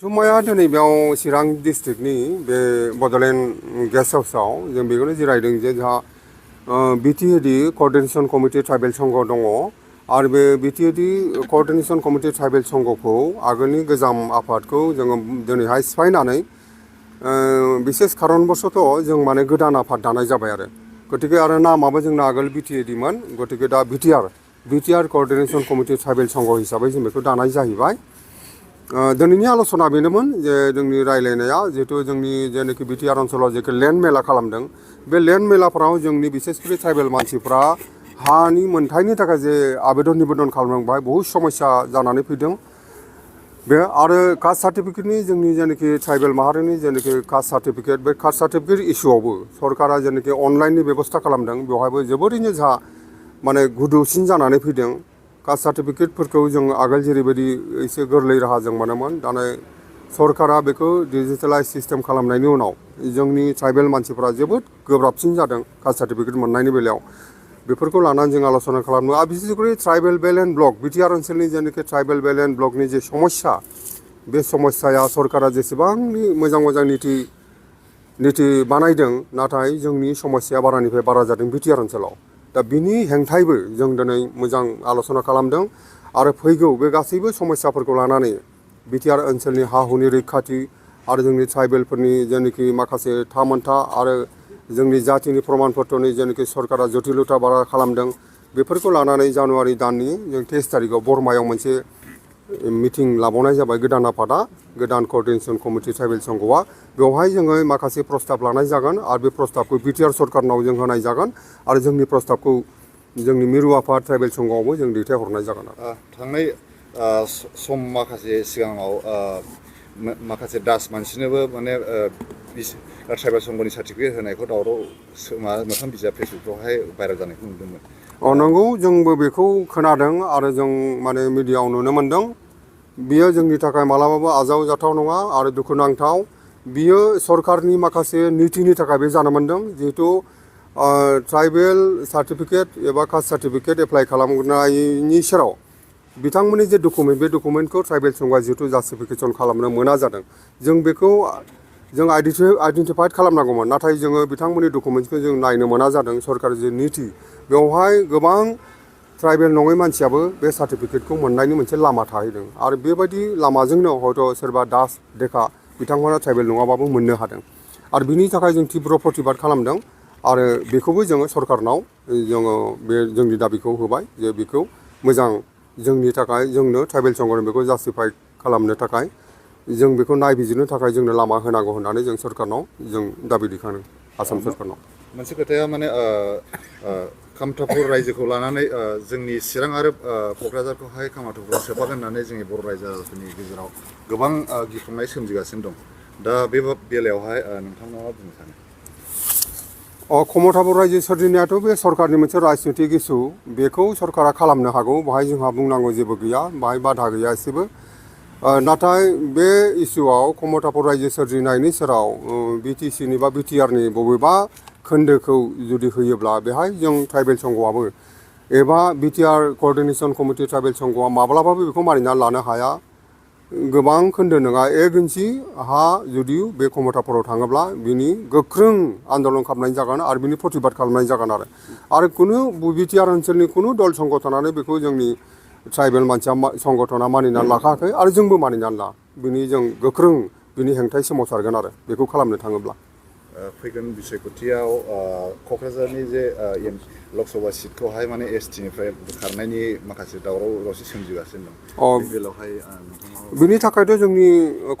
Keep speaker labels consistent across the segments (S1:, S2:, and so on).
S1: जुमाया दिनै बेयाव चिरां डिस्ट्रिक्टनि बे बड'लेण्ड गेस्ट हाउसआव जों बेखौनो जिरायदों जे जोंहा बिटिएडि क'अर्डिनेशन कमिटि ट्राइबेल संघ दङ आरो बे बिटिएडि क'अर्डिनेशन कमिटि ट्राइबेल संघखौ आगोलनि गोजाम आफादखौ जोङो दिनैहाय सिफायनानै बिसेस खारनबशत' जों माने गोदान आफाद दानाय जाबाय आरो गतिके आरो नामाबो जोंना आगोल बिटिएडिमोन गतिके दा बिटिआर क'अर्डिनेशन कमिटि ट्राइबेल संघ हिसाबै जों बेखौ दानाय जाहैबाय। दिनैनि आल'सना बेनोमोन जे जोंनि रायलायनाया जिहेतु जोंनि जेनाखि बिटिआर ओनसोलाव जेखौ लेन्ड मेला खालामदों बे लेन्ड मेलाफोराव जोंनि बिसेसकरि ट्राइबेल मानसिफ्रा हानि मोनथायनि थाखाय जे आबेदन निबेदन खालामनांबाय बहुद समस्या जानानै फैदों बे आरो कास्ट सार्टिफिकेटनि जोंनि जेनाखि ट्राइबेल माहारिनि जेनाखि कास्ट सार्टिफिकेट बे कास्ट सार्टिफिकेट इस्युआवबो सरकारा जेनाखि अनलाइननि बेबस्था खालामदों बेवहायबो जोबोरैनो जोंहा माने गुदुसिन जानानै फैदों। कास्ट सार्टिफिकेटफोरखौ जों आगोल जेरैबायदि एसे गोरलै राहाजों मोनोमोन दाना सरकारा बेखौ डिजिटेलाइज सिस्टेम खालामनायनि उनाव जोंनि ट्राइबेल मानसिफ्रा जोबोद गोब्राबसिन जादों कास्ट सार्टिफिकेट मोननायनि बेलायाव बेफोरखौ लानानै जों आल'सना खालामो आरो बिसेसकरि tribal belt and block BTR ओनसोलनि जेनाखि ट्राइबेल बेल्ट एन्ड ब्लकनि जे समस्या बे समस्याया सरकारा जेसेबांनि मोजां मोजां निति बानायदों नाथाय जोंनि समस्याया बारानिफ्राय बारा जादों बिटिआर ओनसोलाव दा बिनि हेंथायैबो जों दिनै मोजां आल'सना खालामदों आरो फैगौ बे गासैबो समस्याफोरखौ लानानै बिटिआर ओनसोलनि हा हुनि रैखाथि आरो जोंनि ट्राइबेलफोरनि जेनाखि माखासे थामोनथा आरो जोंनि जातिनि प्रमान पत्रनि जेनाखि सरकारा जटिलता बारा खालामदों बेफोरखौ लानानै जानुवारि दाननि जों 23 तारिखआव बरमायाव मोनसे मिटिं लाबावनाय जाबाय गोदान आफादा गोदान क'अर्डिनेशन कमिटि ट्राइबेल संघआ बेवहाय जोङो माखासे प्रस्ताब लानाय जागोन आरो बे प्रस्ताबखौ बिटिआर सरकारनाव जों होनाय जागोन आरो जोंनि प्रस्ताबखौ जोंनि मिरु आफाद ट्राइबेल संघआवबो जों दैथायहरनाय जागोन।
S2: थांनाय सम माखासे सिगाङाव माखासे दास मानसिनोबो माने ट्राइबेल संघनि सार्टिफिकेट होनायखौ दावराव मोखां बिजाब फेसबुकफ्रावहाय भाइरेल जानायखौ नुदोंमोन।
S1: नंगौ जोंबो बेखौ खोनादों आरो जों माने मिडियाआव नुनो मोनदों बियो जोंनि थाखाय मालाबाबो आजावजाथाव नङा आरो दुखुनांथाव बियो सरकारनि माखासे नीतिनि थाखाय बे जानो मोनदों जिहेतु ट्राइबेल सार्टिफिकेट एबा कास्ट सार्टिफिकेट एप्लाइ खालामनायनि सेराव बिथांमोननि जे डकुमेन्ट बे डकुमेन्टखौ ट्राइबेल संघआ जिहेतु जास्टिफिकेसन खालामनो मोना जादों जों बेखौ जों आइडेन्टिफाइड खालामनांगौमोन नाथाय जोङो बिथांमोननि डकुमेन्टसखौ जों नायनो मोना जादों सरकार जे नीति बेवहाय गोबां ट्राइबेल नङै मानसियाबो बे सार्टिफिकेटखौ मोननायनि मोनसे लामा थाहैदों आरो बेबायदि लामाजोंनो हयथ' सोरबा दास देखा बिथांमोना ट्राइबेल नङाबाबो मोननो हादों आरो बिनि थाखाय जों तीव्र प्रतिबाद खालामदों आरो बेखौबो जोङो सरकारनाव जोङो बे जोंनि दाबिखौ होबाय जे बेखौ मोजां जोंनि थाखाय जोंनो ट्राइबेल संघनो बेखौ जास्टिफाइ खालामनो थाखाय जों बेखौ नायबिजिरनो थाखाय जोंनो लामा होनांगौ होननानै जों सरकारनाव जों दाबि दैखांदों आसाम सरकारनाव।
S2: मोनसे खोथाया माने कामतापुर रायजोखौ लानानै जोंनि चिरां आरो क'क्राझारखौहाय कामतापुराव सोफागोन होननानै जोंनि बर' रायजोफोरनि गेजेराव गोबां गिख्रंनाय सोमजिगासिनो दं दा बे बेलायावहाय नोंथाङा मा बुंनो सानो?
S1: कमतापुर रायजो सोरजिनायाथ' बे सरकारनि मोनसे राजनितिक इस्यु बेखौ सरकारा खालामनो हागौ बाहाय जोंहा बुंनांगौ जेबो गैया बाहाय बाधा गैया एसेबो नाथाय बे इस्युआव कमतापुर रायजो सोरजिनायनि सेराव बिटिसिनि बा बिटिआरनि बबेबा खोन्दोखौ जुदि होयोब्ला बेहाय जों ट्राइबेल संघआबो एबा बिटिआर क'अर्डिनेशन कमिटि ट्राइबेल संघआ माब्लाबाबो बेखौ मानिनानै लानो हाया गोबां खोन्दो नङा 1 इन्सि हा जुदि बे कमतापुराव थाङोब्ला बिनि गोख्रों आन्दलन खालामनाय जागोन आरो बिनि प्रतिबाद खालामनाय जागोन आरो कुनु बिटिआर ओनसोलनि कुनु दल संगठनानो बेखौ जोंनि ट्राइबेल मानसिया संगठना मानिनानै लाखायाखै आरो जोंबो मानिनानै ला बिनि जों गोख्रों बिनि हेंथायै सोमावसारगोन आरो बेखौ खालामनो थाङोब्ला।
S2: फैगोन बिसायख'थियाव क'क्राझारनि जे लकसभा सिटखौहाय माने एसटिनिफ्राय बोखारनायनि माखासे दावराव दावसि सोमजिगासिनो दं बे बेलायावहाय
S1: बिनि थाखायथ' जोंनि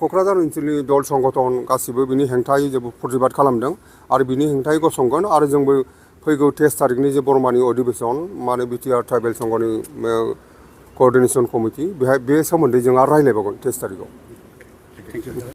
S1: क'क्राझार ओनसोलनि दल संगठन गासिबो बिनि हेंथायै जेबो प्रतिबाद खालामदों आरो बिनि हेंथायै गसंगोन आरो जोंबो फैगौ 23 तारिखनि जे बरमानि अधिवेशन माने बिटिआर ट्राइबेल संघनि क'अर्डिनेशन कमिटि बेहाय बे सोमोन्दै जों आरो रायज्लायबावगोन 23 तारिखआव।